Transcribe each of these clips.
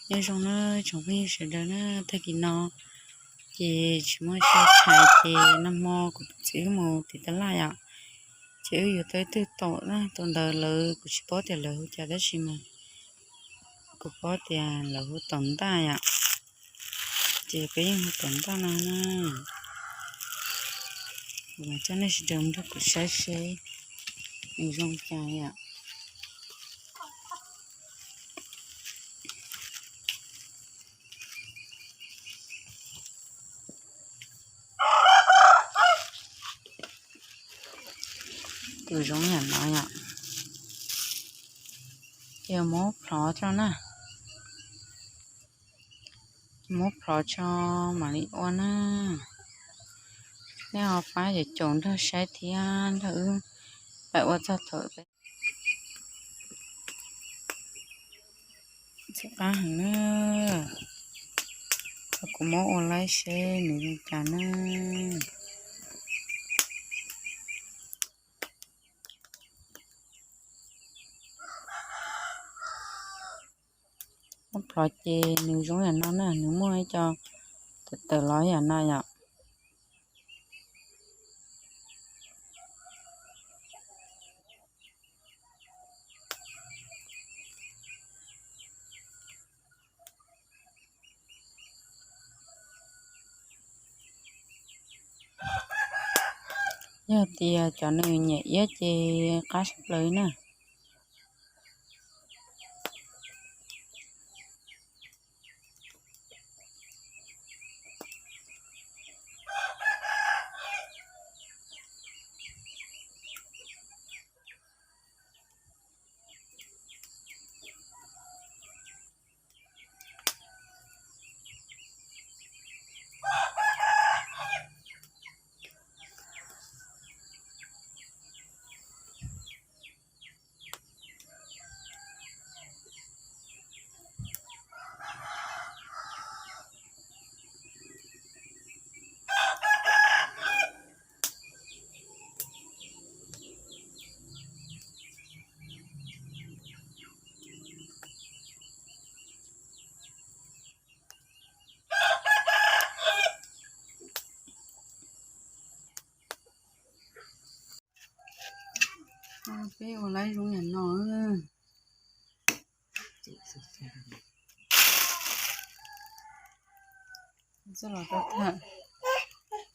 Nyob zoo na tsoom phooj ywg sawv daws na, tag kis no ces tsis muaj sia tshais ces nag hmo kuv tus txiv wb mus tim taj laj yom, ces wb yuav tau ib tug taum na, tus ntawd lawv kuv tsis paub tias lawv hu cas tab sis mas kuv paub tias lawv hu taum ntaj yom, ces peb yeej hu taum ntaj no na. Kuv mam coj nej sawv daws mus nrog kuv saib seb nws zoo cas yom. Tus zoo yam no yom, ces muab plhov tso na, muab plhov tso mam li ua na. Nej ho pab caum caum nrog saib thiab nrog wb pab ua txog thaum peb txhawb qab heev na. Kuv muab ua laib seb nws zoo cas na. Muab plhov ces nws zoo yam no na, nws muaj ib co tawm tawm los yam no yom. Yog tias cov nws nyiam iab ces qab sab plaws na. Peb ua laib zoo yam no. Txoj los tau tham,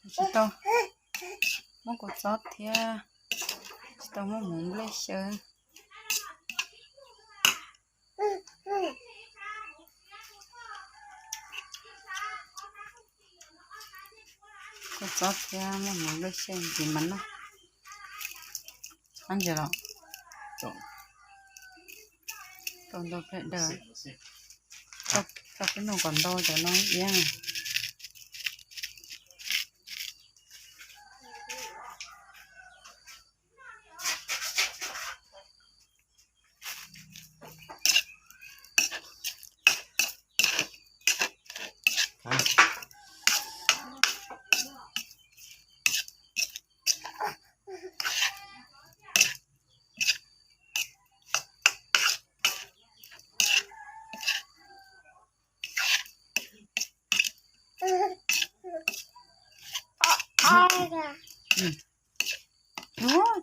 tsis tau muab kua txob thiab, tsis tau muab hmoov nplej xyaw. Kua txob thiab muab hmoov nplej xyaw ntxiv mas noj. Qab ntses los tau ntau peb daws, tau peb nug kom ntau cov no iab.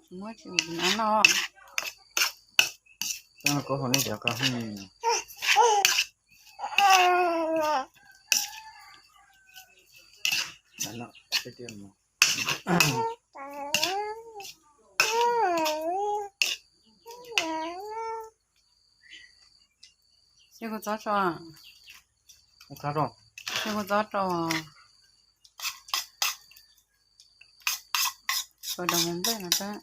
Tsis muab tsis ua na no. Koj hauv nej cov koj hu. Xyaw kua txob tso. Xyaw kua txob rau. Kua daus hmoov nplej no tab.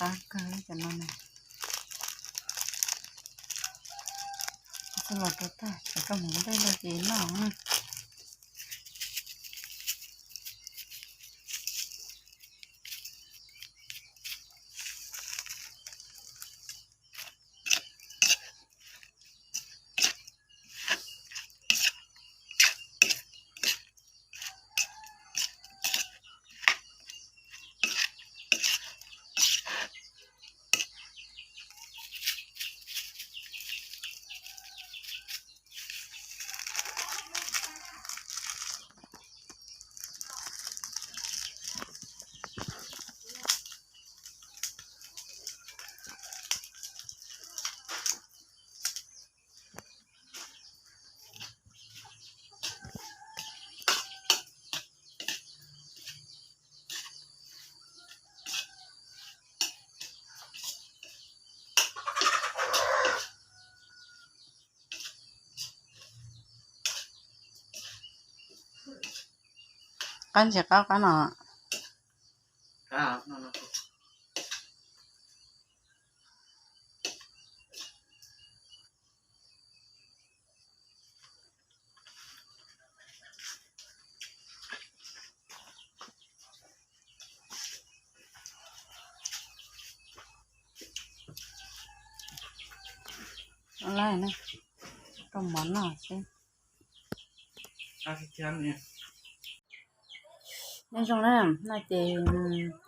Qab kawg cov no na. Txog los rau tag, cov rau hmoov ntej no ces noj. Qab ntsis qab qab no. Laij na, rau mov noj xwb. Nyob zoo na, no ces,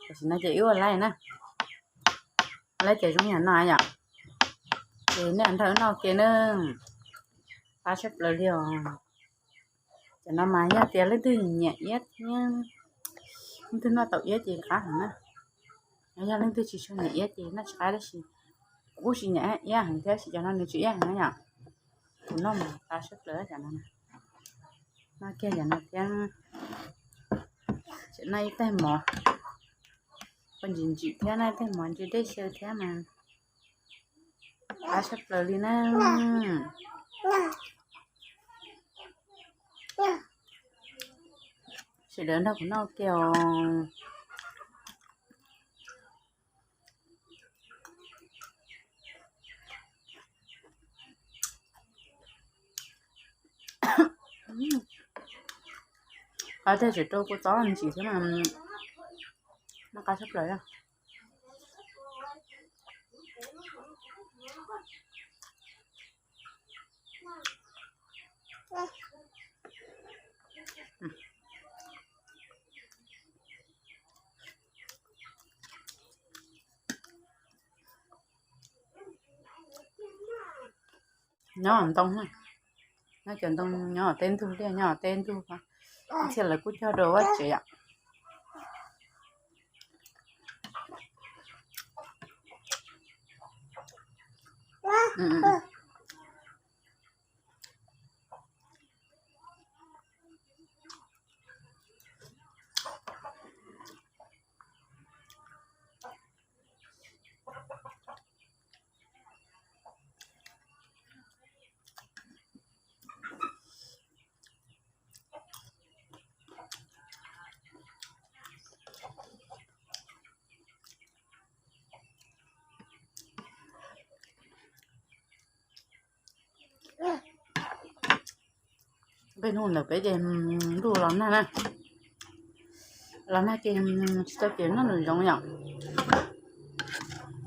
tam sim no ces wb ua laij na. Laij ces zoo yam no yom. Ces nej nrog wb noj ke na. Qab tshaj plaws li os. Cov no mas yog tias leej twg nyiam iab thiab, leej twg noj tau iab ces qab heev na. Yog leej twg tsis tshua nyiam iab ces noj tsis qab, tab sis kuv kuj tsis nyiam iab heev thiab, tab sis cov no nws tsis iab heev na yom. Kuv noj mas qab tshaj plaws cov no. Noj kiag cov no thiab, tseem noj ib tais mov, kua ntsim ntsim thiab, noj ib tais mov ntsis dej xyaw thiab mas qab tshaj plaws li na. Sawv daws nrog kuv noj ua ke os. Qab tiag, tseem rau kua txob ntsim thiab mas noj qab tshaj plaws. Nyob ntoo, nyob cov ntoo nyob tej ntug liaj, nyob tej ntug, ib txhia lawv kuj cog rau vaj tsev yom. Peb hnub ntawd peb ces ntuj los nag na, los nag ces tsis tau ces noj nws zoov yom,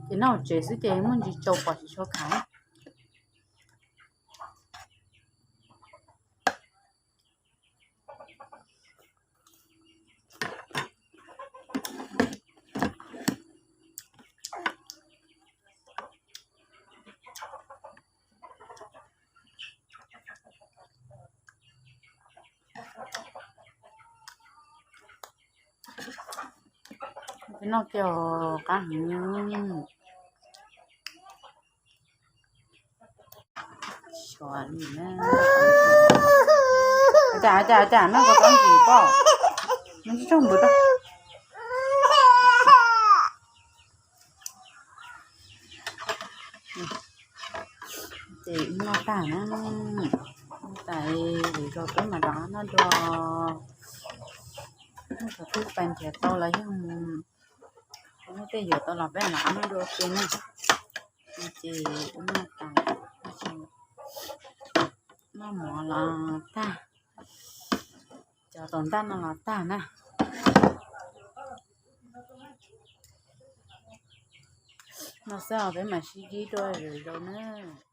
ces noj hauv tsev xwb ces muaj ntsis tsau pom tsis tshua khav. Noj kiag qab heev. Cas cas cas noj kua txob ntsim pom, noj tsis tsaug npws rau. Ces noj tag na, noj tas lwm zaus peb mam rov qab noj dua. Noj thaum twg pais nrhiav tau los yog mus Muaj tej yuav tau los peb los noj dua ua ke na. Ces ua noj tas, noj mov los tag, cov tom ntaj no los tag na. No xwb os, peb mam sib ntsib dua lwm zaus na.